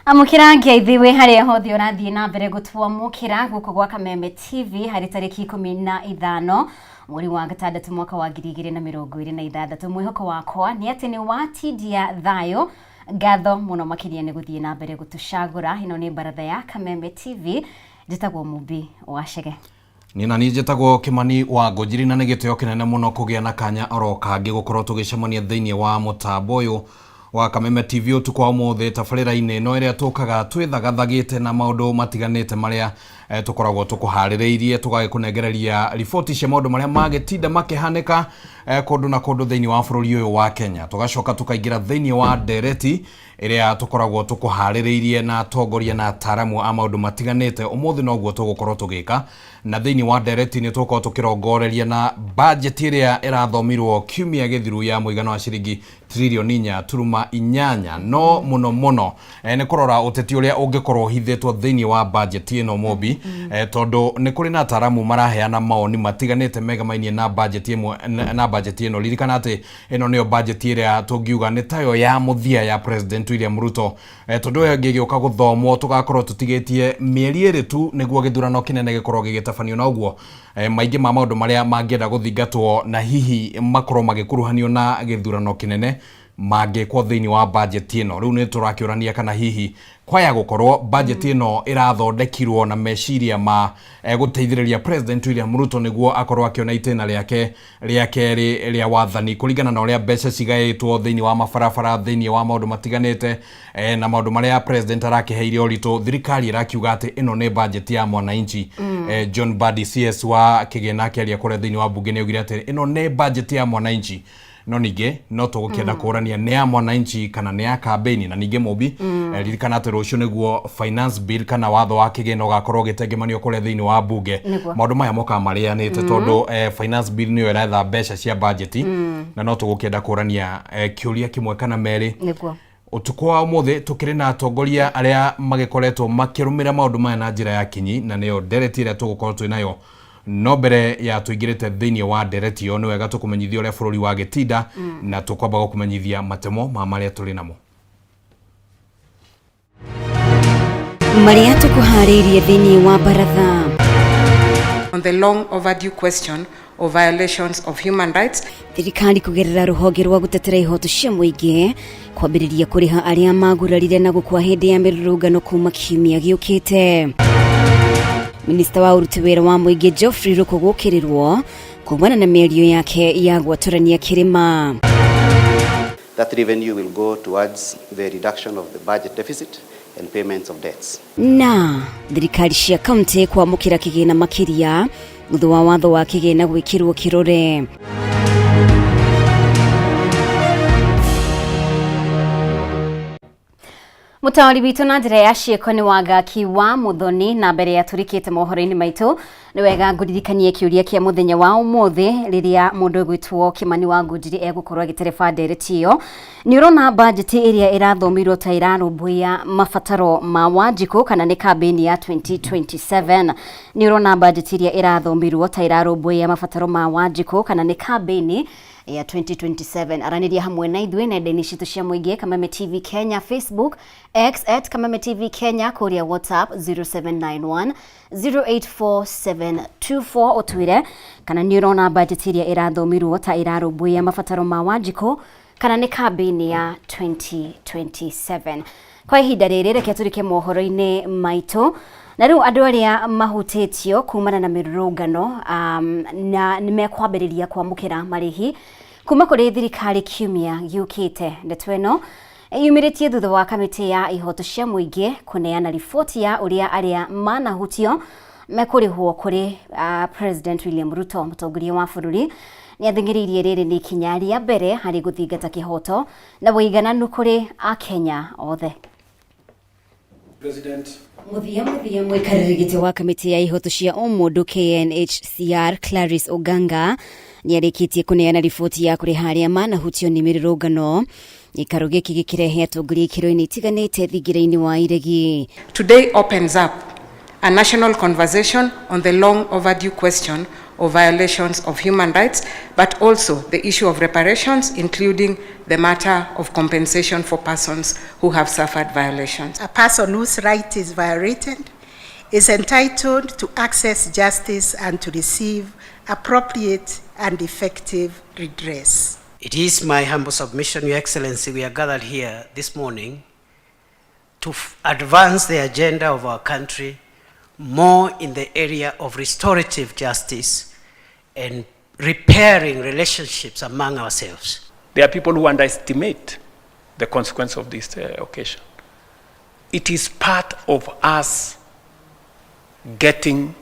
Amũkĩra ngeithi wĩ harĩa hothe ũrathiĩ na mbere gũtwamũkĩra gũkũ gwa Kameme TV harĩ tarĩki 15 mweri wa gatandatũ mwaka wa 2026. Mwĩhoko wakwa nĩ atĩ nĩ watindia thayũ. Ngatho mũno makĩria nĩ gũthiĩ na mbere gũtũcagũra. Ĩno nĩ baratha ya Kameme TV, njĩtagwo Mumbi wa Chege. Niĩ na niĩ njĩtagwo Kĩmani wa Ngũnjiri na nĩ gĩtĩo kĩnene mũno kũgĩa na kanya oro kangĩ gũkorwo tũgĩcemania thĩinĩ wa mũtambo ũyũ wa Kameme TV ũtukũ wa ũmũthĩ tabarĩra-inĩ ĩno ĩrĩa tũkaga twĩthagathagĩte na maũndũ matiganĩte marĩa tũkoragwo tũkũharĩrĩirie tũgagĩkũnengereria riboti cia maũndũ marĩa magĩtinda makĩhanĩka kũndũ na kũndũ thĩinĩ wa bũrũri ũyũ wa Kenya. Tũgacoka tũkaingĩra thĩinĩ wa ndereti ĩrĩa tũkoragwo tũkũharĩrĩirie na atongoria na ataaramu a maũndũ matiganĩte. Ũmũthĩ noguo tũgũkorwo tũgĩka, na thĩinĩ wa ndereti nĩ tũgũkorwo tũkĩrongoreria na bajeti ĩrĩa ĩrathomirwo kiumia gĩthiru ya mũigana wa ciringi tririoni 4.8, no mũno mũno nĩ kũrora ũteti ũrĩa ũngĩkorwo ũhithĩtwo thĩinĩ wa bajeti ĩno Mũmbi, tondũ nĩ kũrĩ na ataaramu maraheana mawoni matiganĩte megamainie na bajeti ĩmwe na bajeti ĩno. Ririkana atĩ ĩno nĩyo bajeti ĩrĩa tũngiuga nĩ tayo ya mũthia ya President William Ruto, tondũ ĩyo ĩngĩ ĩgĩũka gũthomwo tũgakorwo tũtigĩtie mĩeri 2 tu nĩguo gĩthurano kĩnene gĩkorwo gĩgĩtabanio, na ũguo maingĩ ma maũndũ marĩa mangĩenda gũthingatwo na hihi makorwo magĩkuruhanio na gĩthurano kĩnene mangĩkwo thĩinĩ wa bajeti ĩno. Rĩu nĩ tũrakĩũrania kana hihi kwaya gũkorwo bajeti ĩno ĩrathondekirwo na meciria ma gũteithĩrĩria President William Ruto nĩguo akorwo akĩona itĩna rĩake rĩa kerĩ rĩa wathani kũringana na ũrĩa mbeca cigaĩtwo thĩinĩ wa mabarabara, thĩinĩ wa maũndũ matiganĩte na maũndũ marĩa president arakĩheire ũritũ. Thirikari ĩrakiuga atĩ ĩno nĩ bajeti ya mwananchi. John Mbadi CS wa kĩgĩna akĩaria kũrĩa thĩinĩ wa bunge nĩ augire atĩ ĩno nĩ bajeti ya mwananchi, no ningĩ no tũgũkĩenda kũrania nĩ ya mwananchi kana nĩ ya kambĩini. Na ningĩ Mũmbi, ririkana atĩ rũciũ nĩguo finance bill kana watho wa kĩgĩna ũgakorwo ũgĩtengemanio kũrĩa thĩinĩ wa bunge. Maũndũ maya mokaga marĩanĩte tondũ finance bill nĩyo ĩretha mbeca cia bajeti, na no tũgũkĩenda kũrania kĩũria kĩmwe kana merĩ. Ũtukũ wa ũmũthĩ tũkĩrĩ na atongoria arĩa magĩkoretwo makĩrũmĩrĩra maũndũ maya na njĩra ya kinyi, na nĩyo ndereti ĩrĩa tũgũkorwo twĩ nayo. No mbere ya tũingĩrĩte thĩinĩ wa ndereti ĩyo, nĩ wega tũkũmenyithia ũrĩa bũrũri wa gĩtinda, na tũkwamba gũkũmenyithia matemo ma marĩa tũrĩ namo. Marĩa tũkũharĩirie thĩinĩ wa baratha. On the long overdue question of violations of human rights. Thirikari kũgerera rũhonge rwa gũtetera ihoto cia mũingĩ kwambĩrĩria kũrĩha arĩa magurarire na gũkua hĩndĩ ya mĩrũrũngano kuma kiumia gĩũkĩte. Minista wa ũruti wĩra wa mũingĩ Geoffrey Ruku gũkĩrĩrwo kumana na mĩario yake ya gwatũrania kĩrĩma. That revenue will go towards the reduction of the budget deficit and payments of debts. Na thirikari cia kaunti kwamũkĩra kĩgĩna makĩria thutha wa watho wa kĩgĩna gwĩkĩrwo kĩrore. Mũtaũri witũ na njĩra ya ciĩko nĩ Wangaki wa Mũthoni, na mbere ya tũrikĩte mohoro-inĩ maitũ nĩ wega ngũririkanie kĩũria kĩa mũthenya wa ũmũthĩ rĩrĩa mũndũ ũgwĩtwo Kĩmani wa Ngũnjiri egũkorwo agĩtereba ndereti ĩyo. Nĩ ũrona bajeti ĩrĩa ĩrathomirwo ta ĩrarũmbũiya mabataro ma Wanjikũ kana nĩ kambĩini ya 2027? Nĩ ũrona bajeti ĩrĩa ĩrathomirwo ta ĩrarũmbũiya mabataro ma Wanjikũ kana nĩ kambĩini ya 2027? Aranĩria hamwe na ithuĩ nenda-inĩ citũ cia mũingĩ, Kameme TV Kenya Facebook, X at Kameme TV Kenya, kũrĩa WhatsApp 0791 084724, ũtwĩre kana nĩ ũrona bajeti ĩrĩa ĩrathomirwo ta ĩrarũmbũiya mabataro ma Wanjikũ kana nĩ kambĩini ya 2027. Kwa ihinda rĩrĩ reke tũrike mohoro-inĩ maitũ, na rĩu andũ arĩa mahutĩtio kumana na mĩrũrũngano na nĩ mekwambĩrĩria kwamũkĩra marĩhi kuma kũrĩ thirikari kiumia gĩũkĩte. Ndeto ĩno yumĩrĩtie thutha wa kamĩtĩ ya ihoto cia mũingĩ kũneana riboti ya ũrĩa arĩa manahutio mekũrĩhwo kũrĩ President William Ruto. Mũtongoria wa bũrũri nĩ athing'ĩrĩirie rĩrĩ nĩ ikinya rĩa mbere harĩ gũthingata kĩhoto na ũigananu kũrĩ Akenya othe. President. Mũthia mũthia mũikarĩri gĩtĩ wa kamĩtĩ ya ihoto cia ũmũndũ KNHCR Clarice Oganga nĩ arĩkĩtie kũneana riboti ya kũrĩha arĩa manahutio nĩ mĩrũrũngano, gĩikaro gĩkĩ gĩkĩrehe atongoria ikĩro-inĩ itiganĩte thingira-inĩ wa iregi. Today opens up a national conversation on the long overdue question of violations of human rights, but also the issue of reparations, including the matter of compensation for persons who have suffered violations. A person whose right is violated is entitled to access justice and to receive appropriate and effective redress. It is my humble submission, Your Excellency, we are gathered here this morning to advance the agenda of our country more in the area of restorative justice and repairing relationships among ourselves. There are people who underestimate the consequence of this occasion. It is part of us getting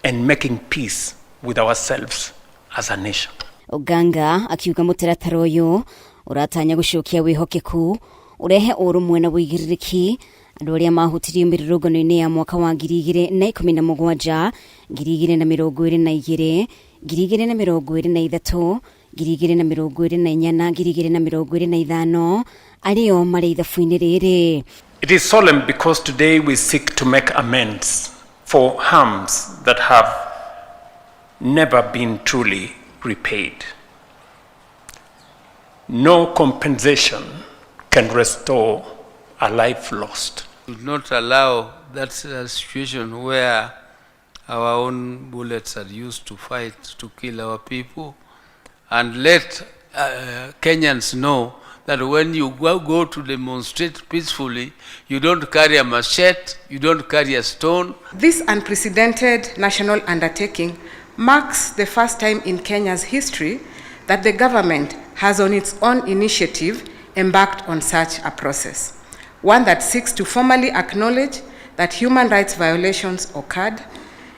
and making peace with ourselves as a nation. Oganga akiuga mũtaratara ũyũ ũratanya gũcokia wĩhokeku ũrehe ũrũmwe na ũigĩrĩrĩki andũ arĩa mahutirio mĩrũrũngano-inĩ ya mwaka wa 2017, 2022, 2023, 2024, 2025 arĩo marĩ ithabu-inĩ rĩrĩ. It is solemn because today we seek to make amends for harms that have never been truly repaid. No compensation can restore a life lost. Should not allow that situation where our own bullets are used to fight to kill our people, and let Kenyans know that when you go to demonstrate peacefully, you don't carry a machete, you don't carry a stone. This unprecedented national undertaking marks the first time in Kenya's history that the government has on its own initiative embarked on such a process, one that seeks to formally acknowledge that human rights violations occurred,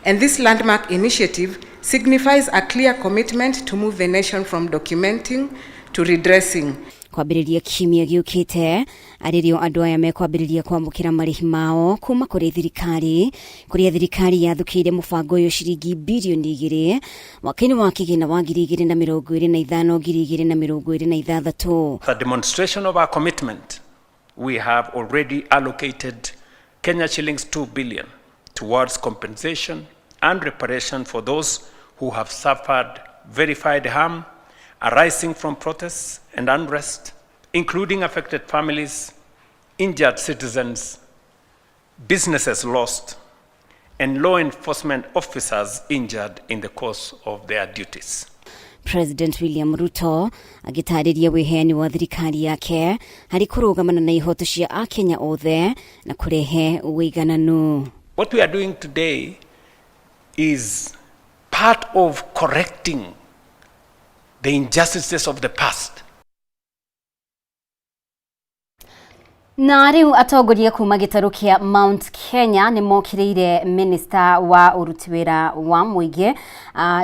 and this landmark initiative signifies a clear commitment to move the nation from documenting to redressing. Kwambĩrĩria kiumia gĩũkĩte arĩrĩo andũ aya mekwambĩrĩria kwamũkĩra marĩhi mao kuma kũrĩ thirikari kũrĩa thirikari yathũkĩire mũbango ũyũ ciringi birioni 2 mwaka-inĩ wa kĩgĩna wa 2025 2026. The demonstration of our commitment, we have already allocated Kenya shillings 2 billion towards compensation and reparation for those who have suffered verified harm arising from protests and unrest, including affected families, injured citizens, businesses lost, and law enforcement officers injured in the course of their duties. President William Ruto agĩtarĩria wĩheani wa thirikari yake harĩ kũrũgamana na ihoto cia akenya othe na kũrehe ũigananu. What we are doing today is part of correcting the injustices of the past. Na rĩu atongoria kuma gĩtarũ kĩa Mount Kenya nĩ mokĩrĩire minista wa ũruti wĩra wa mũingĩ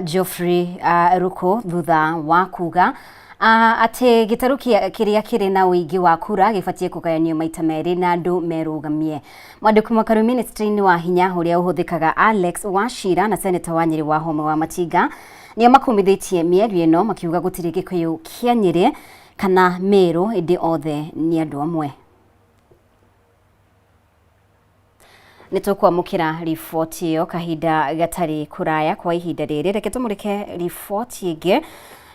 Geoffrey Ruku thutha wa kuga atĩ gĩtarũ kĩrĩa kĩrĩ na ũingĩ wa kura gĩbatiĩ kũgayanio maita merĩ na andũ merũgamie. Mwandĩki mũkaru ministry-inĩ wa hinya ũrĩa ũhũthĩkaga Alex Wachira na seneta wa Nyĩrĩ wa Home wa Matinga nĩo makumithĩtie mĩario ĩno makiuga gũtirĩ Gĩkũyũ kĩa Nyĩrĩ kana Meru ĩndĩ othe nĩ andũ amwe. Nĩ tũkwamũkĩra riboti ĩyo kahinda gatarĩ kũraya kwa ihinda rĩrĩ reke tũmũrĩke riboti ĩngĩ.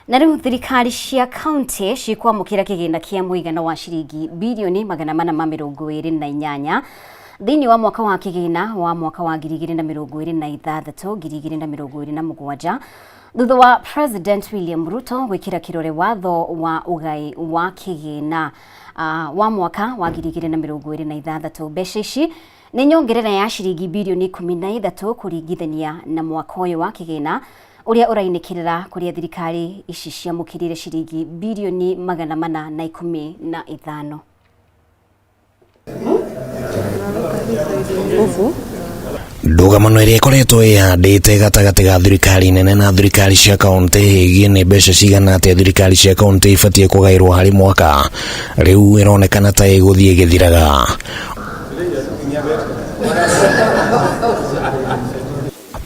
Na rĩu thirikari cia kaunti cikwamũkĩra kĩgĩna kĩa mũigana wa ciringi birioni 428 thĩinĩ wa mwaka wa kĩgĩna wa mwaka wa 2026 2027 thutha wa President William Ruto gwĩkĩra kĩrore watho wa ũgai wa kĩgĩna wa mwaka wa 2026. Mbeca ici nĩ nyongerera ya ciringi birioni 13 kũringithania na mwaka ũyũ wa kĩgĩna ũrĩa ũrainĩkĩrĩra kũrĩa thirikari ici ciamũkĩrire ciringi birioni 415. Ndũgamano ĩrĩa ĩkoretwo ĩhandĩte gatagatĩ ga thirikari nene na thirikari cia kaunti ĩgiĩ nĩ mbeca cigana atĩa thirikari cia kaunti ibatiĩ kũgaĩrwo harĩ mwaka rĩu ĩronekana ta ĩgũthiĩ ĩgĩthiraga.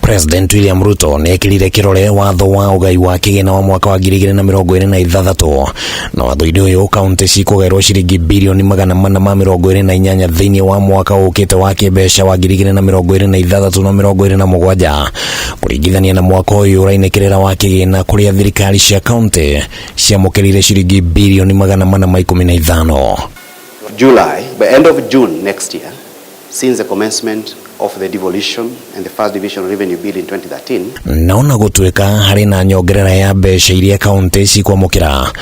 President William Ruto nĩ ekĩrire kĩrore watho wa ũgai wa kĩgĩna wa mwaka wa 2026 na watho-inĩ ũyũ kaunti cikũgaĩrwo ciringi birioni 428 thĩinĩ wa mwaka ũkĩte wa kĩmbeca wa 2026 na 27 kũringithania na mwaka ũyũ ũrainĩkĩrĩra wa kĩgĩna kũrĩa thirikari cia kaunti ciamũkĩrire ciringi birioni 415. July, by end of June next year, since the commencement of the devolution and the first division revenue bill in 2013. Naona gũtuĩka harĩ na nyongerera ya mbeca iria kaunti cikwamũkĩra,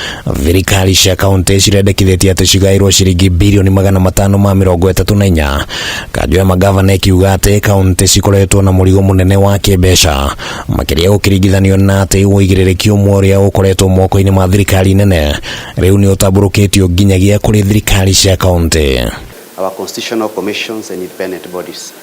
thirikari cia kaunti cirendekithĩtie atĩ cigaĩrwo ciringi birioni 534. Kanjũ ya magavana ĩkiuga atĩ kaunti cikoretwo na mũrigo mũnene wa kĩmbeca makĩria gũkĩringithanio na atĩ ũigĩrĩrĩki ũmwe ũrĩa ũkoretwo moko-inĩ ma thirikari nene rĩu nĩ ũtambũrũkĩtio nginyagia kũrĩ thirikari cia kaunti. Our constitutional commissions and independent bodies.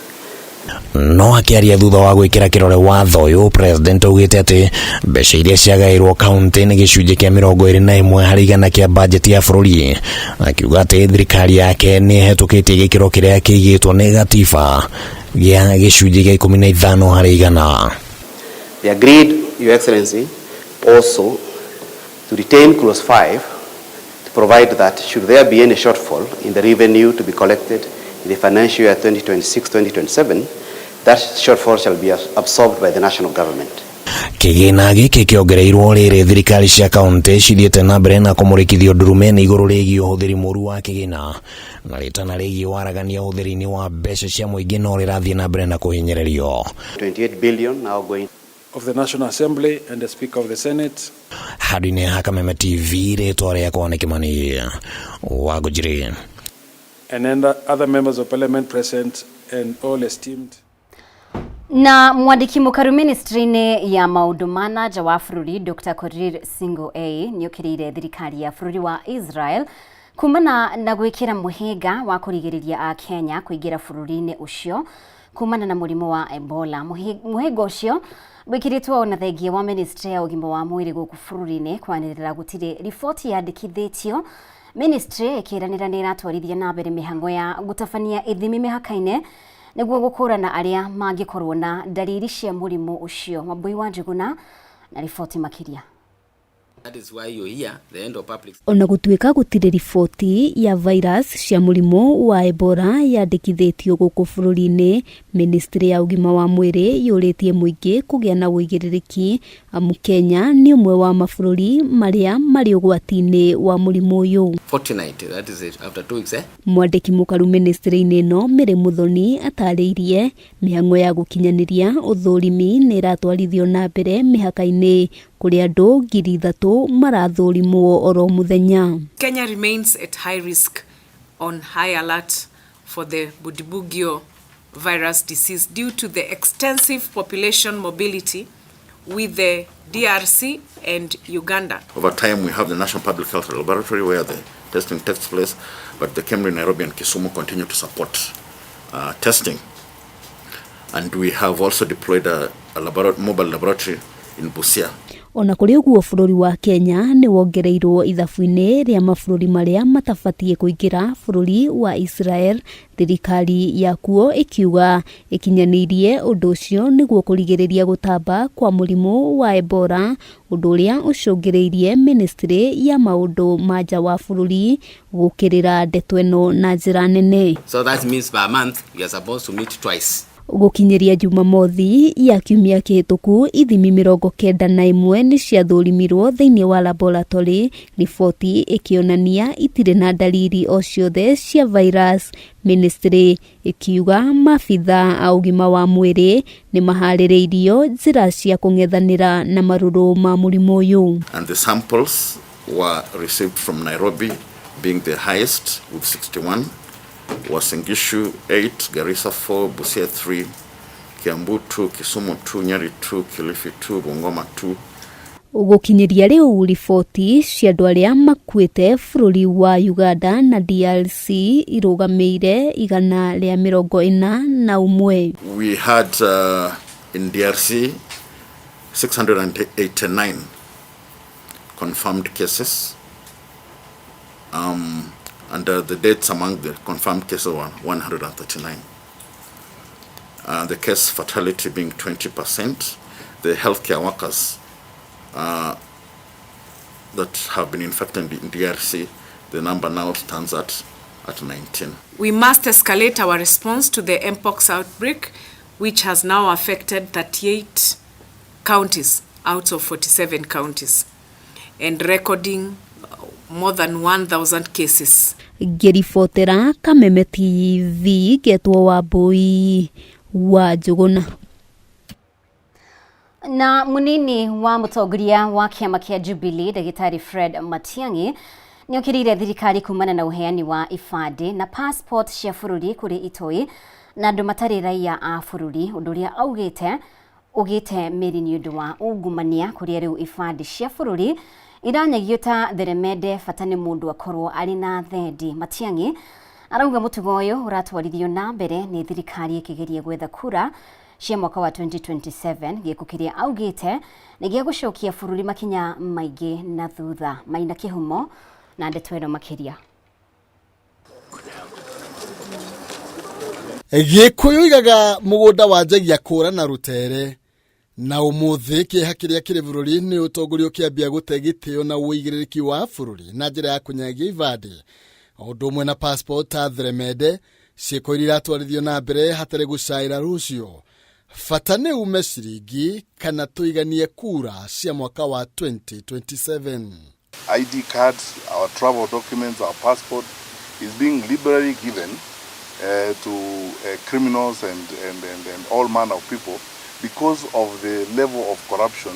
No akĩaria thutha wa gwĩkĩra kĩrore watho ũyũ, president augĩte atĩ mbeca iria ciagaĩrwo kaunti nĩ gĩcunjĩ kĩa 21 harĩ igana kĩa bajeti ya bũrũri, akiuga atĩ thirikari yake nĩ ĩhetũkĩtie gĩkĩro kĩrĩa kĩigĩtwo nĩ gatiba gĩa gĩcunjĩ kĩa 15 harĩ igana. They agreed, Your Excellency, also to retain clause 5 to provide that should there be any shortfall in the revenue to be collected in the financial year 2026-2027, that shortfall shall be absorbed by the national government. Kĩgĩna gĩkĩ kĩongereirwo rĩrĩ thirikari cia kaunti cithiĩte na mbere na kũmũrĩkithio ndurume nĩ igũrũ rĩgiĩ ũhũthĩri mũru wa kĩgĩna na rĩtana rĩgiĩ waragania ũhũthĩri-inĩ wa mbeca cia mũingĩ no rĩrathiĩ na mbere na kũhinyĩrĩrio. 28 billion now going of the National Assembly and the Speaker of the Senate. Handũ-inĩ ha Kameme TV, rĩtwa rĩakwa nĩ Kĩmani wa Ngũnjiri. And then other members of parliament present and all esteemed. Na mwandiki mũkaru ministry-inĩ ya maũndũ ma na nja wa bũrũri Dr. Korir Singo A nĩokĩrĩire thirikari ya bũrũri wa Israel kumana na gwĩkĩra mũhĩnga wa kũrigĩrĩria a Kenya kũingĩra bũrũri-inĩ ũcio kumana na mũrimũ wa Ebola. Mũhĩnga ũcio wĩkĩrĩtwo na thengia wa ministry ya ũgima wa mwĩrĩ gũkũ bũrũri-inĩ kwanĩrĩra gũtirĩ riboti yandĩkithĩtio. Ministry ĩkĩranĩra nĩ ĩratwarithia na mbere mĩhang'o ya gũtabania ithimi mĩhaka-inĩ nĩguo gũkũrana arĩa mangĩkorwo na dalili cia mũrimũ ũcio. Wambui wa Njuguna na riboti makĩria. That is why you're here, the end of public. Ona gũtuĩka gũtirĩ riboti ya virus cia mũrimũ wa Ebola yandĩkithĩtio gũkũ bũrũri-inĩ, Ministry ya ũgima wa mwĩrĩ yũrĩtie mũingĩ kũgĩa na ũigĩrĩrĩki amu Kenya nĩ ũmwe wa mabũrũri marĩa marĩ ũgwati-inĩ wa mũrimũ ũyũ. Fortnight, that is it, after 2 weeks, eh? Mwandĩki mũkaru ministry-inĩ ĩno Mary Muthoni atarĩirie mĩhang'o ya gũkinyanĩria ũthũrimi nĩ ĩratwarithio na mbere mĩhaka-inĩ kũrĩa andũ 3,000 marathũrimwo oro mũthenya. Kenya remains at high risk on high alert for the Bundibugyo virus disease due to the extensive population mobility with the DRC and Uganda. Over time, we have the National Public Health Laboratory where the testing takes place, but the KEMRI, Nairobi and Kisumu continue to support testing. And we have also deployed a mobile laboratory in Busia. Ona kũrĩ ũguo bũrũri wa Kenya nĩ wongereirwo ithabu-inĩ rĩa mabũrũri marĩa matabatiĩ kũingĩra bũrũri wa Israel, thirikari yakuo ĩkiuga ĩkinyanĩirie ũndũ ũcio nĩguo kũrigĩrĩria gũtamba kwa mũrimũ wa Ebola, ũndũ ũrĩa ũcũngĩrĩirie ministry ya maũndũ ma nja wa bũrũri gũkĩrĩra ndeto ĩno na njĩra nene. So that means per month we are supposed to meet twice. Gũkinyĩria Jumamothi ya kiumia kĩhĩtũku ithimi 91 nĩ ciathũrimirwo thĩinĩ wa laboratory, riboti ĩkĩonania itirĩ na dalili o ciothe cia virus. Ministry ĩkiuga maabitha a ũgima wa mwĩrĩ nĩ maharĩrĩirio njĩra cia kũng'ethanĩra na marũrũ ma mũrimũ ũyũ. And the samples were received from Nairobi being the highest with 61, Uasin Gishu 8, Garissa 4, Busia 3, Kiambu 2, Kisumu 2, Nyeri 2, Kilifi 2, Bungoma 2. Gũkinyĩria rĩu riboti cia andũ arĩa makuĩte bũrũri wa Uganda na DRC irũgamĩire 141. We had in DRC 689 confirmed cases. And the deaths among the confirmed cases were 139. The case fatality being 20%. The healthcare workers that have been infected in DRC, the number now stands at 19. We must escalate our response to the Mpox outbreak, which has now affected 38 counties out of 47 counties, and recording more than 1,000 cases. Ngĩribotera Kameme TV ngetwo Wambui wa Njũgũna. Na munini wa mũtongoria wa kĩama kĩa Jubilee Ndagĩtarĩ Fred Matiang'i nĩokĩrĩire thirikari kumana na ũheani wa ibandĩ na passport cia bũrũri kũrĩ itoi na andũ matarĩ raia a bũrũri, ũndũ ũrĩa augĩte ũgĩte mĩri nĩ ũndũ wa ungumania kũrĩa rĩu ibandĩ cia bũrũri iranyagio ta theremende bata nĩ mũndũ akorwo arĩ na thendi. Matiang'i arauga mũtugo ũyũ ũratwarithio na mbere nĩ thirikari ĩkĩgeria gwetha kura cia mwaka wa 2027, gĩko kĩrĩa augĩte nĩ gĩa gũcokia bũrũri makinya maingĩ na thutha. Maina Kĩhumo na ndeto ĩno makĩria. Gĩkũyũ igaga mũgũnda wanjagia kũra na rũtere, na ũmũthĩ kĩeha kĩrĩa kĩrĩ bũrũri nĩ ũtongoria ũkĩambia gũte gĩtĩo na ũigĩrĩrĩki wa bũrũri na njĩra ya kũnyagia ibandĩ o ũndũ ũmwe na passport ta theremende, ciĩko iria iratwarithio na mbere hatarĩ gũcaĩra rũciũ. Bata nĩ ume ciringi kana tũiganie kura cia mwaka wa 2027. ID cards, our travel documents, our passport is being liberally given to criminals and all manner of people because of the level of corruption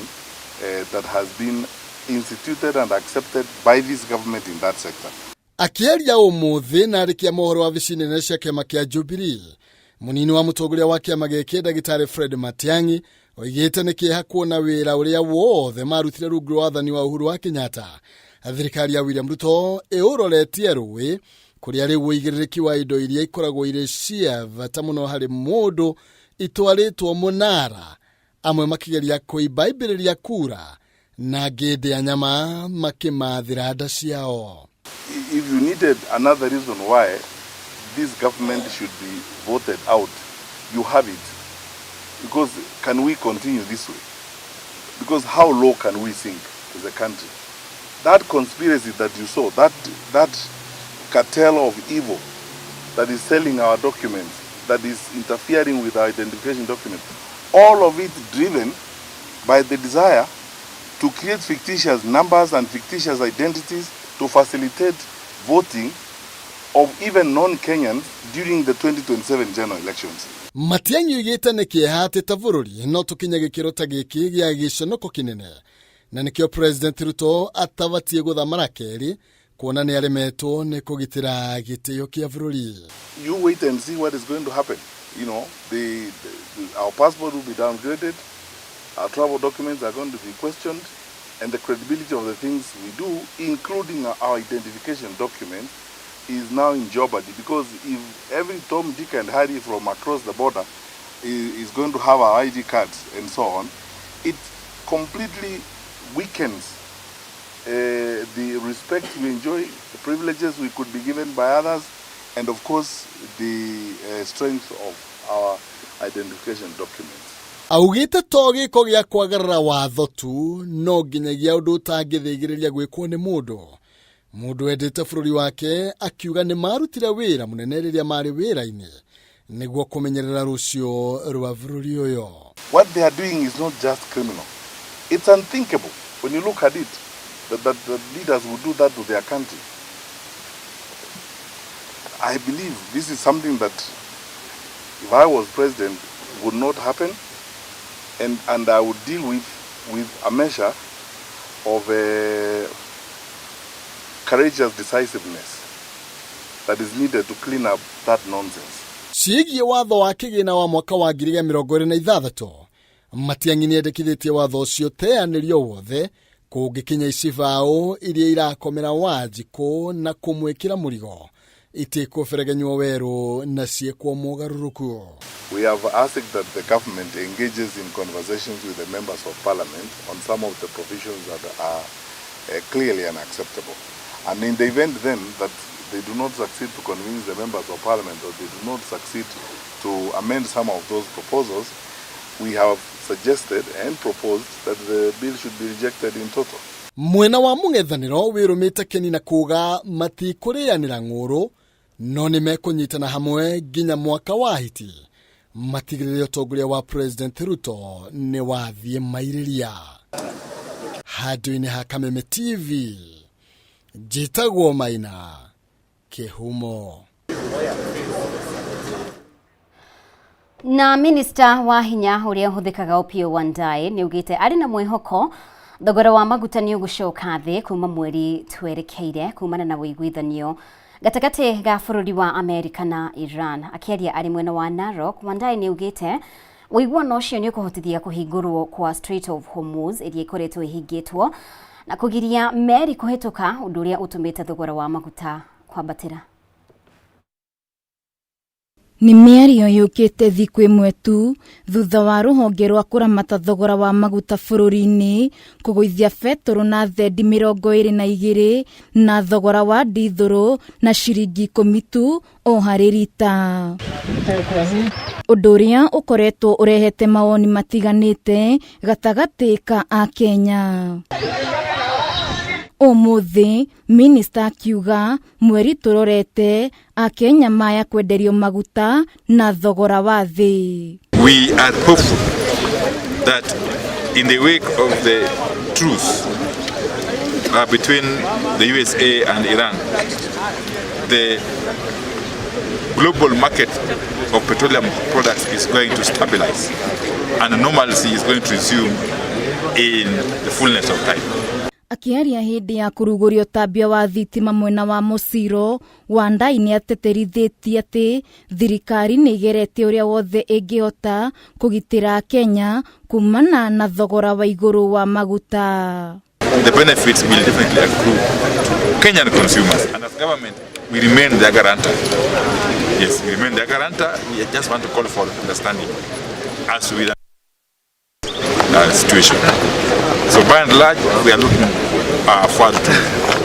that has been instituted and accepted by this government in that sector. Akĩaria ũmũthĩ na arĩkia mohoro wabici nene cia kĩama kĩa Jubilee, mũnini wa mũtongoria wa kĩama gĩkĩ ndagĩtarĩ Fred Matiang'i oigĩte nĩ kĩeha kuona wĩra ũrĩa wothe marutire rungu rwa wathani wa Uhuru wa Kenyatta, thirikari ya William Ruto ĩũroretie rũĩ kũrĩa rĩu ũigĩrĩrĩki wa indo iria ikoragwo irĩ cia bata mũno harĩ mũndũ itwarĩtwo mũnara, amwe makĩgeria kũimba kura na angĩ ndĩa nyama makĩmathĩra nda ciao. If you needed another reason why this government should be voted out, you have it. Because can we continue this way? Because how low can we sink as a country? That conspiracy that you saw, that cartel of evil that is selling our documents, that is interfering with our identification documents, all of it driven by the desire to create fictitious numbers and fictitious identities to facilitate voting of even non-Kenyans during the 2027 general elections. Matiang'i oigĩte nĩ kĩeha atĩ ta bũrũri no tũkinye gĩkĩro ta gĩkĩ gĩa gĩconoko kĩnene, na nĩkĩo President Ruto atabatiĩ gũthamara kerĩ kuona nĩ aremetwo nĩ kũgitĩra gĩtĩo kĩa bũrũri. You wait and see what is going to happen. Our passport will be downgraded, our travel documents are going to be questioned, and the credibility of the things we do, including our identification documents, is now in jeopardy, because if every Tom, Dick and Harry from across the border is going to have our ID cards and so on, it completely weakens the respect we enjoy, the privileges we could be given by others, and of course the strength of our identification documents. Augĩte to gĩko gĩa kwagarara watho tu no nginyagia ũndũ ũtangĩthĩgĩrĩria gwĩkwo nĩ mũndũ mũndũ wendete bũrũri wake, akiuga nĩ marutire wĩra mũnene rĩrĩa marĩ wĩra-inĩ nĩguo kũmenyerera rũciũ rwa bũrũri ũyũ. What they are doing is not just criminal. It's unthinkable when you look at it that the leaders would do that to their country. I believe this is something that, if I was president, would not happen, and I would deal with a measure of courageous decisiveness that is needed to clean up that nonsense. Ciĩgiĩ watho wa kĩgĩna wa mwaka wa 2026, Matiang'i nĩendekithĩtie watho ũcio teanĩrio wothe kũngĩkinya icibaũ iria irakomera Wanjikũ na kũmwĩkĩra mũrigo itikũberegenywo werũ na ciĩkwo mogarũrũku. We have asked that the government engages in conversations with the members of parliament on some of the provisions that are clearly unacceptable. And in the event then that they do not succeed to convince the members of parliament, or they do not succeed to amend some of those proposals, we have suggested and proposed that the bill should be rejected in total. Mwena wa mũng'ethanĩro wĩrũmĩte kĩni na kuga matikũrĩanĩra ng'ũrũ no nĩ mekũnyitana hamwe nginya mwaka wa hiti matigĩrĩre ũtongoria wa President Ruto nĩ wathiĩ mairĩria. Handũ-inĩ ha Kameme TV, njĩtagwo Maina Kĩhumo. Na minista wa hinya uria uhuthikaga Opiyo Wandayi ni ugite ari na mwihoko thogora wa maguta ni ugucoka thi kuma mweri twerekeire kumana na wuiguithanio gatagati ga bururi wa Amerika na Iran. Akiaria ari mwena wa Narok, Wandayi ni ugite wuiguano ucio ni ukuhotithia kuhingurwo kwa Strait of Hormuz iria ikoretwo ihingitwo na kugiria meri kuhituka, undu uria utumite thogora wa maguta kwambatira. Nĩ mĩario yũkĩte thikũ ĩmwe tu thutha wa rũhonge rwa kũramata thogora wa maguta bũrũri-inĩ kũgũithia betũrũ na thendi 22 na thogora wa ndithũrũ na ciringi 10 tu o harĩ rita. Ũndũ ũrĩa ũkoretwo ũrehete mawoni matiganĩte gatagatĩ ka Akenya. Ũmũthĩ minista akiuga mweri tũrorete Akenya maya kwenderio maguta na thogora wa thĩ. We are hopeful that in the wake of the truce between the USA and Iran, the global market of petroleum products is going to stabilize and normalcy is going to resume in the fullness of time. Akiaria hĩndĩ ya kũrugũria ũtambia wa thitima mwena wa Mũciro, Wandayi nĩ ateterithĩtie atĩ thirikari nĩ ĩgeretie ũrĩa wothe ĩngĩhota kũgitĩra Kenya kumana na thogora wa igũrũ wa maguta. The benefits will definitely accrue to Kenyan consumers, and as government we remain their guarantor. Yes, we remain their guarantor. We just want to call for understanding as we situation. So by and large, we are looking forward to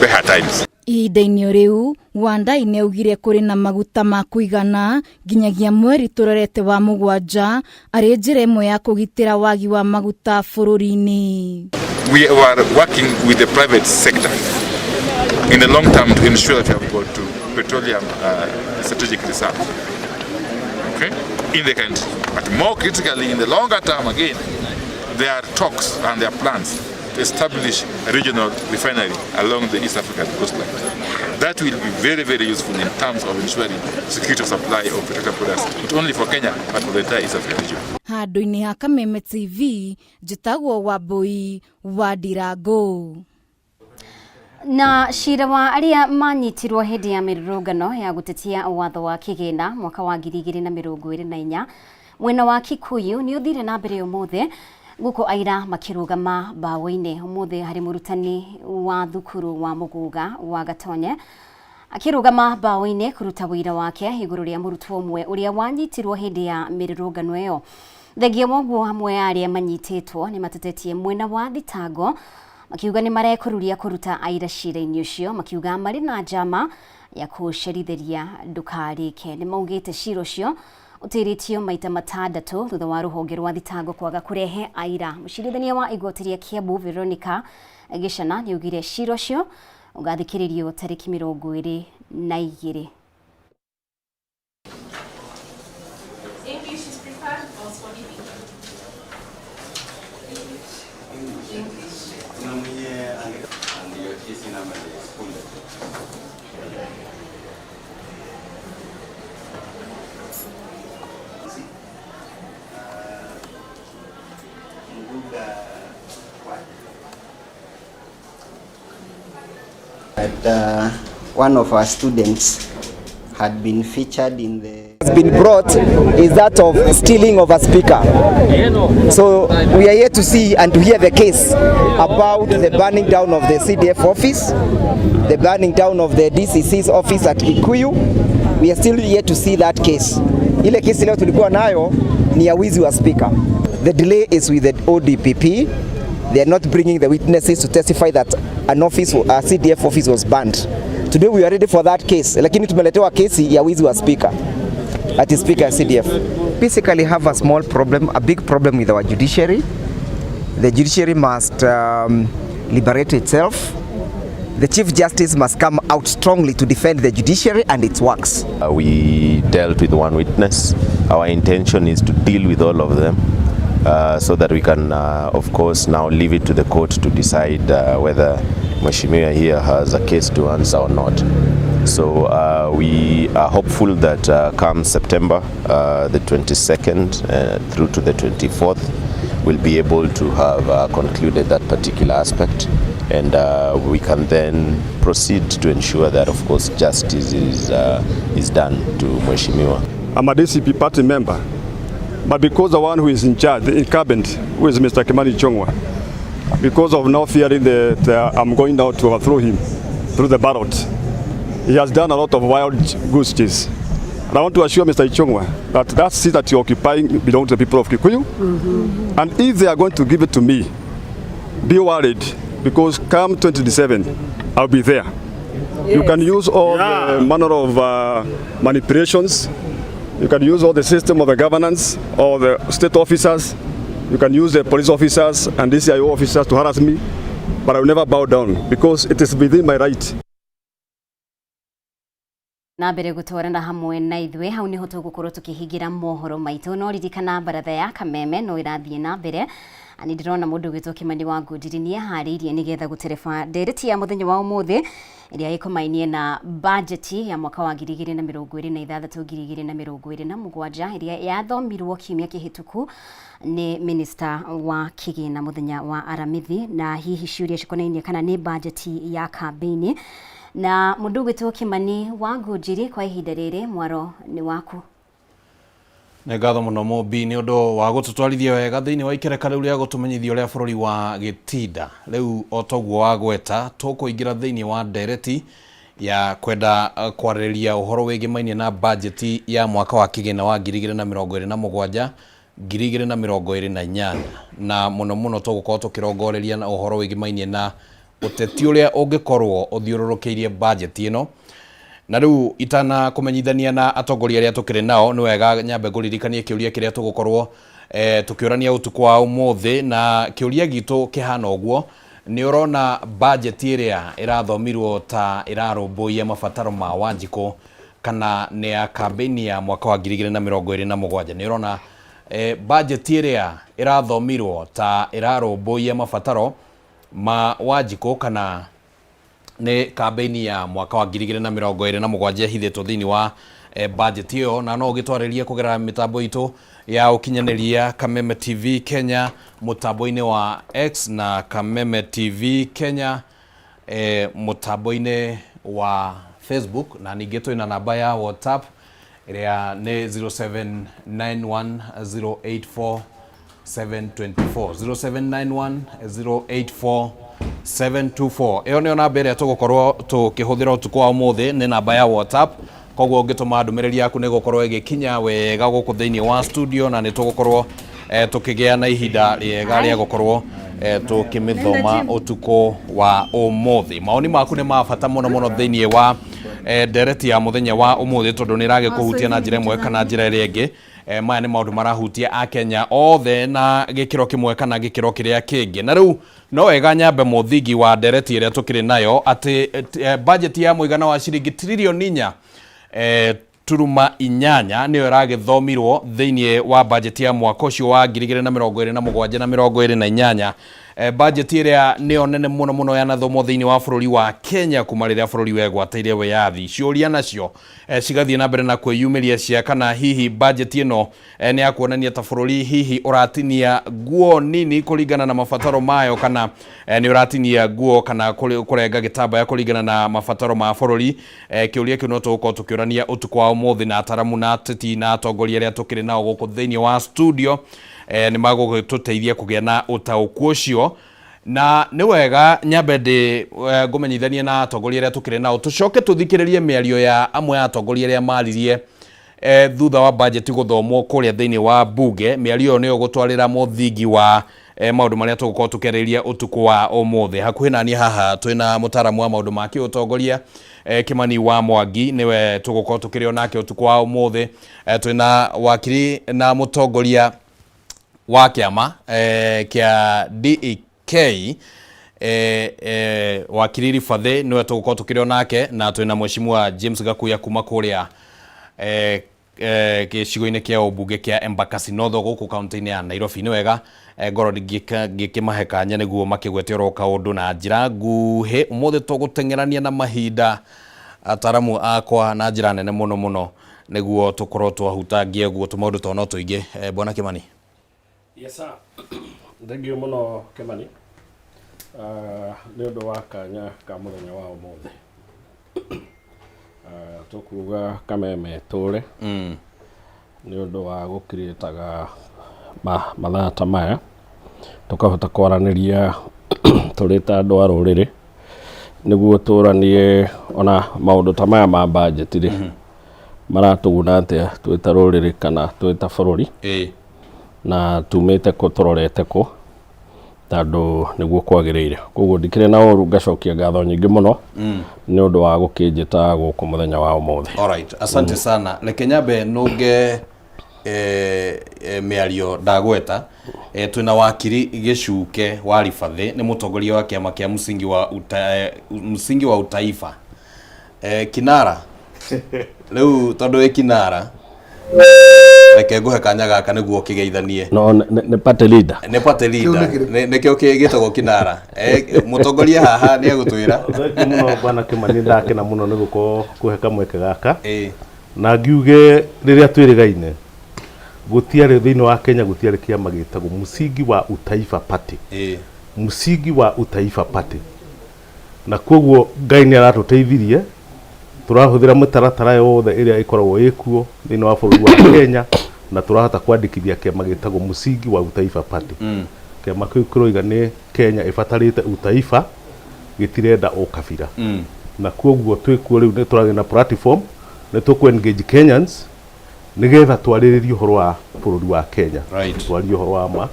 better times. Ihinda-inĩ rĩu, Wandayi nĩ augire kũrĩ na maguta ma kũigana nginyagia mweri tũrorete wa 7 arĩ njĩra ĩmwe ya kũgitĩra wagi wa maguta bũrũri-inĩ. We are working with the private sector in the long term to ensure that we have got to petroleum strategic reserve, okay, in the country. But more critically, in the longer term again, there are talks and there are plans to establish a regional refinery along the East African coastline. That will be very, very useful in terms of ensuring security of supply of petroleum products, not only for Kenya, but for the entire East African region. Handũ-inĩ ha Kameme TV, njĩtagwo Wambui wa Ndirango. Na cira wa arĩa manyitirwo hĩndĩ ya mĩrũrũngano ya gũtetia watho wa kĩgĩna mwaka wa 2024 mwena wa Kikuyu nĩ ũthire na mbere ũmũthĩ guku aira makirugama mbaũ-inĩ. Ũmũthĩ harĩ mũrutani wa thukuru wa Muguga wa Gatonye akirugama mbaũ-inĩ kũruta wĩra wake igũrũ rĩa mũrutwo ũmwe ũrĩa wanyitirwo hĩndĩ ya mĩrũrũngano ĩyo. Thengia woguo hamwe ya arĩa manyitĩtwo nĩ matetetie mwena wa thitango makiuga nĩ marekũruria kũruta aira cira-inĩ ũcio, makiuga marĩ na njama ya kũcerithĩria ndũkarĩke. Nĩ maugĩte cira ũcio ũtĩrĩtio maita 6 thutha wa rũhonge rwa thitango kwaga kũrehe aira. Mũcirithania wa igoti rĩa Kiambu Veronica Gĩcana nĩ augire cira ũcio ũgathikĩrĩrio tarĩki 22. English is preferred or Swahili? English. That one of our students had been featured in the has been brought is that of stealing of a speaker. So we are here to see and to hear the case about the burning down of the CDF office, the burning down of the DCC's office at Kikuyu. We are still here to see that case. Ile kesi leo tulikuwa nayo ni ya wizi wa speaker. The delay is with the ODPP. They are not bringing the witnesses to testify that an office, a CDF office was burned. Today we are ready for that case, lakini tumeletewa kesi ya wizi wa speaker. At Speaker CDF. Basically have a small problem, a big problem with our judiciary. The judiciary must liberate itself. The Chief Justice must come out strongly to defend the judiciary and its works. We dealt with one witness. Our intention is to deal with all of them so that we can, of course, now leave it to the court to decide whether Mheshimiwa here has a case to answer or not. So we are hopeful that come September the 22nd through to the 24th, we'll be able to have concluded that particular aspect, and we can then proceed to ensure that, of course, justice is done to Mheshimiwa. I'm a DCP party member, but because the one who is in charge, the incumbent, who is Mr. Kimani Ichung'wah, because of now fearing that I'm going out to overthrow him through the ballot, he has done a lot of wild goose chase. And I want to assure Mr. Ichung'wah that that seat that you're occupying belongs to the people of Kikuyu. And if they are going to give it to me, be worried, because come 2027, I'll be there. You can use all the manner of manipulations. You can use all the system of the governance or the state officers. You can use the police officers and DCIO officers to harass me, but I will never bow down because it is within my right. Na mbere gutwarana hamwe na ithuĩ, hau niho tũgũkorwo tũkĩhingĩra mohoro maitũ. No ririkana baratha ya Kameme no ĩrathiĩ na mbere. Nĩ ndĩrona mũndũ ũgwĩtwo Kimani wa Ngũnjiri nĩ eharĩirie nĩgetha gũtereba ndereti ya mũthenya wa ũmũthĩ ĩrĩa ĩkomainie na bajeti ya mwaka wa 2026 2027 ĩrĩa yathomirwo kiumia kĩhĩtũku nĩ minista wa kĩgĩna mũthenya wa Aramithi, na hihi ciũria cikonainie kana nĩ bajeti ya kambĩini. Na mũndũ ũgwĩtwo Kimani wa Ngũnjiri, kwa ihinda rĩrĩ mwaro nĩ waku. Nĩ ngatho mũno Mũmbi nĩ ũndũ wa gũtũtwarithia wega thĩinĩ wa ikereka rĩu rĩa gũtũmenyithia ũrĩa bũrũri wa gĩtinda. Rĩu o toguo wagweta, tũkũingĩra thĩinĩ wa ndereti ya kwenda kwarĩrĩria ũhoro wĩgĩmainie na bajeti ya mwaka wa kĩgĩna wa 2027 2028, na mũno mũno tũgũkorwo tũkĩrongoreria na ũhoro wĩgĩmainie na ũteti ũrĩa ũngĩkorwo ũthiũrũrũkĩirie bajeti ĩno. Na rĩu itana kũmenyithania na atongoria arĩa tũkĩrĩ nao, nĩ wega nyambe ngũririkanie kĩũria kĩrĩa tũgũkorwo tũkĩũrania ũtukũ wa ũmũthĩ. Na kĩũria gitũ kĩhana ũguo: nĩ ũrona bajeti ĩrĩa ĩrathomirwo ta ĩrarũmbũiya mabataro ma Wanjikũ kana nĩ ya kambĩini ya mwaka wa 2027? Nĩ ũrona bajeti ĩrĩa ĩrathomirwo ta ĩrarũmbũiya mabataro ma Wanjikũ kana nĩ kambĩini ya mwaka wa 2027 ĩhithĩtwo thĩinĩ wa budget ĩyo? Na no ũgĩtwarĩrie kũgerera mĩtambo itũ ya ũkinyanĩria, Kameme TV Kenya mũtambo-inĩ wa X na Kameme TV Kenya mũtambo-inĩ wa Facebook, na ningĩ twĩna namba ya WhatsApp ĩrĩa nĩ 0791084724, 0791084724. Ĩyo nĩyo namba ĩrĩa tũgũkorwo tũkĩhũthĩra ũtukũ wa ũmũthĩ, nĩ namba ya WhatsApp. Koguo ũngĩtũma ndũmĩrĩri yaku nĩ gũkorwo ĩgĩkinya wega gũkũ thĩinĩ wa studio, na nĩ tũgũkorwo tũkĩgĩa na ihinda rĩega rĩa gũkorwo tũkĩmĩthoma ũtukũ wa ũmũthĩ. Maoni maku nĩ ma bata mũno mũno thĩinĩ wa ndereti ya mũthenya wa ũmũthĩ, tondũ nĩ ĩragĩkũhutia na njĩra ĩmwe kana njĩra ĩrĩa ĩngĩ. Maya nĩ maũndũ marahutia Akenya othe na gĩkĩro kĩmwe kana gĩkĩro kĩrĩa kĩngĩ. Na rĩu no wega nyambe mũthingi wa ndereti ĩrĩa tũkĩrĩ nayo atĩ budget ya mũigana wa ciringi tririoni 4 turuma 8 nĩyo ĩragĩthomirwo thĩinĩ wa budget ya mwaka ũcio wa 2027 na 28, budget ĩrĩa nĩyo nene mũno mũno yanathomwo thĩinĩ wa bũrũri wa Kenya kuma rĩrĩa bũrũri wegwatĩire wĩyathi. Ciũria nacio cigathiĩ na mbere na kwĩyumĩria cia kana hihi budget ĩno nĩ ya kuonania ta bũrũri hihi ũratinia nguo nini kũringana na mabataro mayo, kana nĩ ũratinia nguo kana kũrenga gĩtambaya kũringana na mabataro ma bũrũri. Kĩũria kĩu no tũgũkorwo tũkĩũrania ũtukũ wa ũmũthĩ na ataramu na ateti na atongoria arĩa tũkĩrĩ nao gũkũ thĩinĩ wa studio. Nĩ magũgĩtũteithia kũgĩa na ũtaũku ũcio. Na nĩ wega nyambe ndĩ ngũmenyithanie na atongoria arĩa tũkĩrĩ nao, tũcoke tũthikĩrĩrie mĩario ya amwe a atongoria arĩa maririe thutha wa budget gũthomwo kũrĩa thĩinĩ wa bunge. Mĩario ĩyo nĩyo gũtwarĩra mũthingi wa Maũndũ marĩa tũgũkorwo tũkĩarĩrĩria ũtukũ wa ũmũthĩ. Hakuhĩ naniĩ haha twĩna mũtaaramu wa maũndũ ma kĩũtongoria, Kimani wa Mwangi, nĩwe tũgũkorwo tũkĩrĩ nake ũtukũ wa ũmũthĩ. Twĩna wakiri na mũtongoria wa kĩama kĩa DEK, wakiri Ribathĩ, nĩwe tũgũkorwo tũkĩrĩ nake, na twĩna mheshimiwa James Gakuya kuma kũrĩa gĩcigo-inĩ kĩa ũmbunge kĩa Embakasi North gũkũ kaunti-inĩ ya Nairobi. Nĩ wega ngorwo ngĩkĩmahe kanya nĩguo makĩgwete oro kaũndũ na njĩra nguhĩ. Ũmũthĩ tũgũteng'erania na mahinda, ataramu akwa, na njĩra nene mũno mũno, nĩguo tũkorwo twahutangia guo tũmaũndũ to no tũingĩ. Bwana Kimani. Yes sir. Thank you mũno Kimani, nĩ ũndũ wa kanya ka mũthenya wa ũmũthĩ. Tũkuga kameme tũre nĩ ũndũ wa gũkirĩtaga mathaa ta maya tũkahota kwaranĩria tũrĩ ta andũ a rũrĩrĩ, nĩguo tũranie ona maũndũ ta maya ma budget rĩ, maratũguna atĩa twĩ ta rũrĩrĩ kana twĩ ta bũrũri, na tumĩte kũ, tũrorete kũ, tondũ nĩguo kwagĩrĩire. Koguo ndikĩrĩ na ũru, ngacokia ngatho nyingĩ mũno nĩ ũndũ wa gũkĩnjĩta gũkũ mũthenya wa ũmũthĩ. Alright, asante sana. Reke nyambe nũnge mĩario ndagweta. Twĩna wakiri Gĩcuke wa Ribathĩ, nĩ mũtongoria wa kĩama kĩa Msingi wa Utaifa. Kinara, rĩu tondũ wĩ kinara, reke ngũhe kanya gaka nĩguo ũkĩgeithanie. No nĩ party leader. Nĩ party leader. Nĩkĩo gĩtagwo kinara. Mũtongoria haha nĩ egũtwĩra. Thank you mũno, bwana Kimani. Ndakena mũno nĩ gũkorwo kũhe kamweke gaka, na ngiuge rĩrĩa twĩrĩgaine gũtiarĩ thĩinĩ wa Kenya, gũtiarĩ kĩama gĩtagwo Msingi wa Utaifa Party. Msingi wa Utaifa Party, na koguo Ngai nĩ aratũteithirie, tũrahũthĩra mĩtaratara yothe ĩrĩa ĩkoragwo ĩkuo thĩinĩ wa bũrũri wa Kenya, na tũrahota kwandĩkithia kĩama gĩtagwo Msingi wa Utaifa Party. Kĩama kĩu kĩroiga nĩ Kenya ĩbatarĩte utaifa, gĩtirenda ũkabira. Na koguo twĩkuo rĩu, nĩ tũragĩa na platform, nĩ tũkũ engage Kenyans nĩgetha twarĩrĩrie ũhoro wa bũrũri wa Kenya. Twarie ũhoro wa ma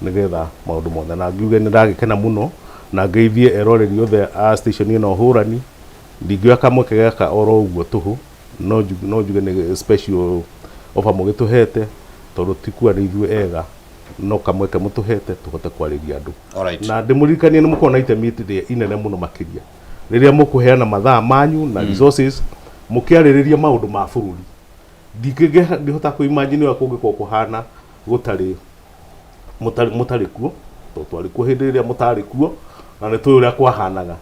nĩgetha maũndũ mothe, na ngiuge nĩ ndagĩkena mũno, na ngeithie eroreri othe a station ĩno hũrani. Ndingĩoya kamweke gaka oro ũguo tũhũ, no njuge nĩ special offer mũgĩtũhete, tondũ ti kuga nĩ ithuĩ ega, no kamweke mũtũhete tũhote kwarĩria andũ. Na ndĩmũririkanie nĩ mũkorwo na itemi rĩrĩa inene mũno makĩria rĩrĩa mũkũheana mathaa manyu na resources mũkĩarĩrĩria maũndũ ma bũrũri. Ndingĩhota kũ-imagine ũrĩa kũngĩkorwo kũhana gũtarĩ mũtarĩ kuo, tondũ twarĩ kuo hĩndĩ ĩrĩa mũtarĩ kuo, na nĩ tũĩ ũrĩa kwahanaga.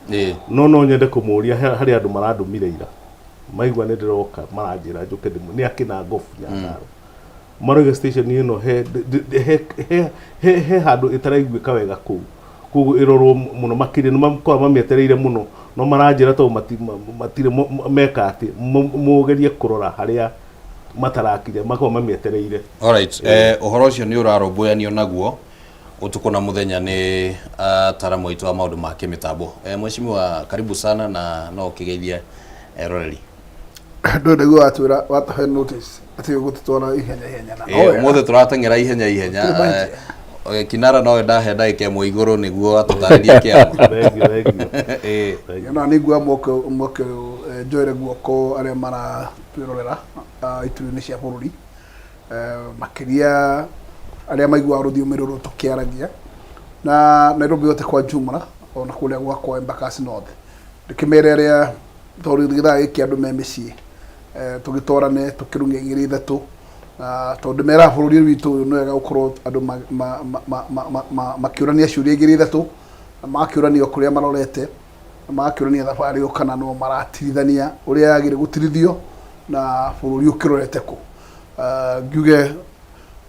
No nyende kũmũria, harĩ andũ marandũmire ira, maigua nĩ ndĩroka, maranjĩra njũke nĩ akĩna ngobu Nyandarua, maroiga station ĩno he handũ ĩtaraiguĩka wega kũu, koguo ĩrorwo mũno makĩria. Nĩ makoragwo mamĩetereire mũno, no maranjĩra tondũ matirĩ meka atĩ mũgerie kũrora harĩa matarakinya, makoragwo mamĩetereire. Alright, ũhoro ũcio nĩ ũrarũmbũyanio naguo ũtukũ na mũthenya nĩ ataramu aitũ a maũndũ ma kĩmĩtambo. Mheshimiwa, karibu sana, na no ũkĩgeithie eroreri. Ndå nĩguo watwĩra, watũhe notice atĩ ũgũtũtwara ihenya ihenya na no wega. Ũmũthĩ tũrateng'era ihenya ihenya. Gũtirĩ mahĩtia. Kinara nowe ndahe ndagĩka ĩmwe igũrũ nĩguo atũtarĩrie kĩama. Thank you, thank you. Ona nĩ nguoya mweke ũyũ, njoere guoko arĩa maratwĩrorera ituri-inĩ cia bũrũri, makĩria arĩa maiguaga rũthiomi rũrũ tũkĩaragia na Nairobi yote kwa jumla, ona kũrĩa gwakwa Embakasi North, ndĩkĩmere arĩa tondũ gĩthaa gĩkĩ andũ me mĩciĩ, tũgĩtwarane tũkĩrung'e igĩrĩ ithatũ, na tondũ ndĩmeraga bũrũri witũ ũyũ nĩ wega gũkorwo andũ makĩũrania ciũria igĩrĩ ithatũ, na magakĩũrania kũrĩa marorete, na magakĩũrania thabarĩ ĩyo kana no maratirithania ũrĩa yagĩrĩire gũtirithio, na bũrũri ũkĩrorete kũ. Ngiuge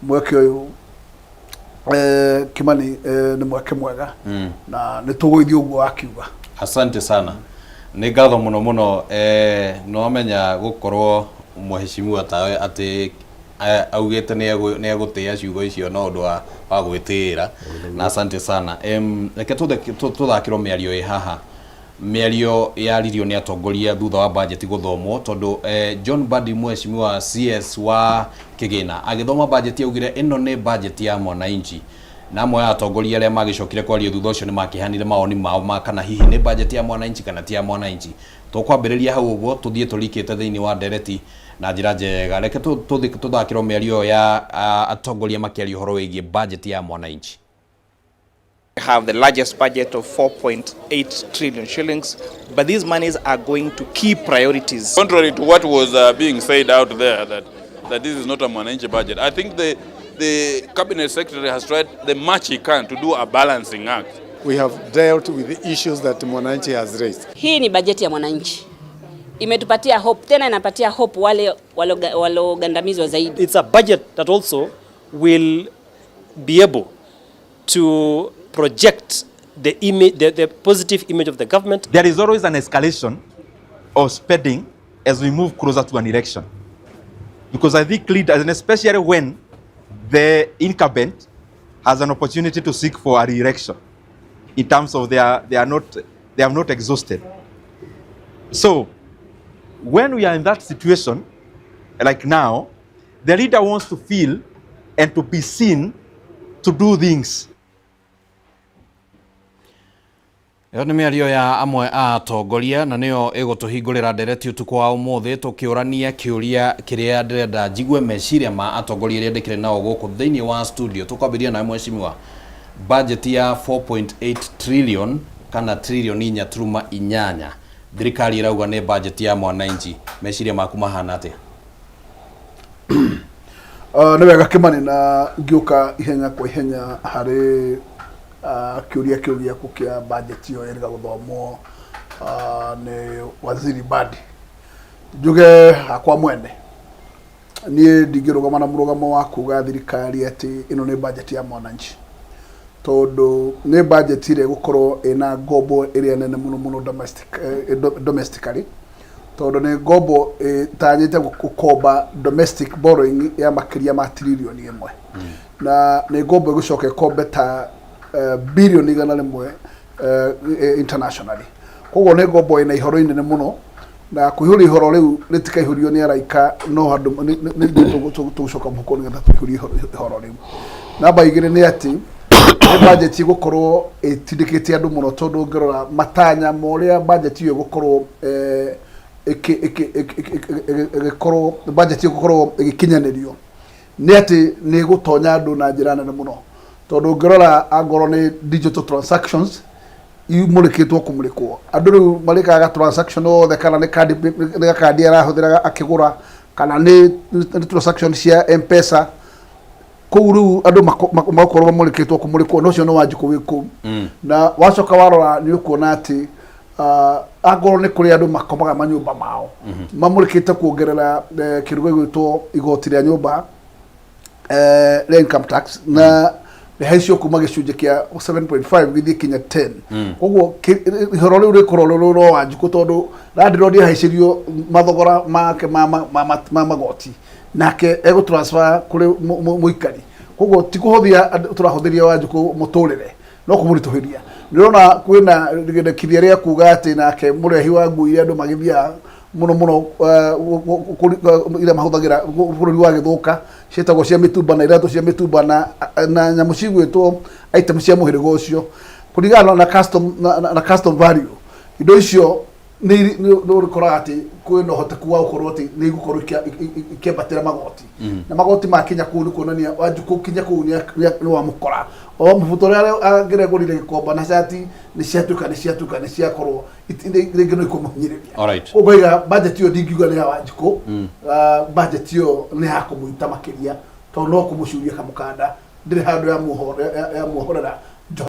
mweke ũyũ, Kimani, nĩ mweke mwega na nĩ tũgũgĩthiĩ ũguo wakiuga. Asante sana, nĩ ngatho mũno mũno. Nĩwamenya gũkorwo mheshimiwa tawe atĩ augĩte nĩ egũtĩĩa ciugo icio, no ũndũ wa gwĩtĩĩra, na asante sana. Reke tũthakĩrwo mĩario ĩ haha, mĩario yaririo nĩ atongoria thutha wa bajeti gũthomwo, tondũ John Mbadi, mheshimiwa CS wa Kĩgĩna, agĩthoma bajeti augire ĩno nĩ bajeti ya mwananchi. Na amwe a atongoria arĩa magĩcokire kwaria thutha ũcio nĩ makĩheanire mawoni mao ma kana hihi nĩ budget ya mwananchi kana ti ya mwananchi. Tũkwambĩrĩria hau ũguo tũthiĩ tũrikĩte thĩinĩ wa ndereti na njĩra njega. Reke tũthakĩrwo mĩario ĩyo ya atongoria makĩaria ũhoro wĩgiĩ budget ya mwananchi. Have the largest budget of 4.8 trillion shillings, but these monies are going to key priorities. Contrary to what was being said out there, that this is not a Mwananchi budget, I think the Cabinet Secretary has tried the much he can to do a balancing act. We have dealt with the issues that Mwananchi has raised. Hii ni bajeti ya mwananchi, imetupatia hope tena, inapatia hope wale walogandamizwa zaidi. It's a budget that also will be able to project the image, the positive image of the government. There is always an escalation of spending as we move closer to an election. Because I think leaders, and especially when the incumbent has an opportunity to seek for a re-election, in terms of they have not exhausted. So when we are in that situation, like now, the leader wants to feel and to be seen to do things. Ĩyo nĩ mĩario ya amwe a atongoria na nĩyo ĩgũtũhingũrĩra ndereti ũtukũ wa ũmũthĩ tũkĩũrania kĩũria kĩrĩa ndĩrenda njigue meciria ma atongoria arĩa ndĩkĩrĩ nao gũkũ thĩinĩ wa studio. Tũkwambĩrĩria nawe mheshimiwa, budget ya 4.8 trillion kana trilioni 4.8 thirikari ĩrauga nĩ budget ya mwananchi, meciria maku mahana atĩa? Nĩ wega Kĩmani, na ngĩũka ihenya kwa ihenya harĩ kĩũria kĩu gĩaku kĩa budget ĩyo ĩrĩga gũthomwo nĩ Waziri Mbadi. Njuge hakwa mwene niĩ ndingĩrũgama na mũrũgamo wa kuga thirikari atĩ ĩno nĩ budget ya mwananchi, tondũ nĩ budget ĩrĩa ĩgũkorwo ĩna ngombo ĩrĩa nene mũno mũno domestically, tondũ nĩ ngombo ĩtanyĩte gũkomba domestic borrowing ya makĩria ma trilioni 1, na nĩ ngombo ĩgũcoka ĩkombe ta bilioni 100 internationally. Koguo nĩ ngombo ĩna ihoro inene mũno, na kũihũria ihoro rĩu rĩtikaihũrio nĩ araika, no handũ nĩ tũgũcoka mũhuko nĩgetha tũihũrie ihoro rĩu. Namba 2 nĩ atĩ nĩ budget ĩgũkorwo ĩtindĩkĩte andũ mũno, tondũ ũngĩrora matanya ma ũrĩa budget ĩyo ĩgũkorwo ĩgĩkorwo budget ĩgũkorwo ĩgĩkinyanĩrio nĩ atĩ nĩ ĩgũtonya andũ na njĩra nene mũno, tondũ ũngĩrora angorwo nĩ digital transactions imũrĩkĩtwo kũmũrĩkwo, andũ rĩu marĩkaga transaction othe, kana nĩ kandi, nĩ gakandi arahũthĩra akĩgũra, kana nĩ transaction cia M-Pesa. Kũu rĩu andũ magakorwo mamũrĩkĩtwo kũmũrĩkwo, na ũcio nĩ Wanjikũ wĩ kũu. Na wacoka warora nĩ ũkuona atĩ angorwo nĩ kũrĩ andũ makomaga manyũmba mao mamũrĩkĩte kuongerera kĩndũ gĩgwĩtwo igoti rĩa nyũmba, rĩa income tax, na rĩhaicio kuma gĩcunjĩ kĩa 7.5 gĩthiĩ kinya 10. Koguo ihoro rĩu rĩkorwo rĩrĩ ro Wanjikũ, tondũ landlord ahaicĩrio mathogora make ma magoti, nake egũ transfer kũrĩ mũikari. Koguo ti kũhũthia tũrahũthĩria Wanjikũ mũtũrĩre, no kũmũritũhĩria. Nĩũrona kwĩna rĩendekithia rĩa kuga atĩ nake mũrehi wa ngui iria andũ magĩthiaga mũno mũno iria mahũthagĩra bũrũri wa gĩthũka ciĩtagwo cia mĩtumba na iratũ cia mĩtumba na nyamũ cigwĩtwo item cia mũhĩrĩga ũcio kũringana na custom na custom value, indo icio nĩ ũkoraga atĩ kwĩna ũhoteku wa gũkorwo atĩ nĩ igũkorwo ikĩambatĩra magoti, na magoti makinya kũu nĩ kuonania Wanjikũ kinya kũu nĩ wamũkora o mũbuto ũrĩa angĩregũrire gĩkomba na cati nĩ ciatuĩka nĩ ciakorwo rĩngĩ no ikũmũhinyĩrĩria. Koguo iga budget ĩyo ndingiuga nĩ ya Wanjikũ, budget ĩyo nĩ ya kũmũita makĩria, tondũ no kũmũcuria kamũkanda, ndĩrĩ handũ ya muohorera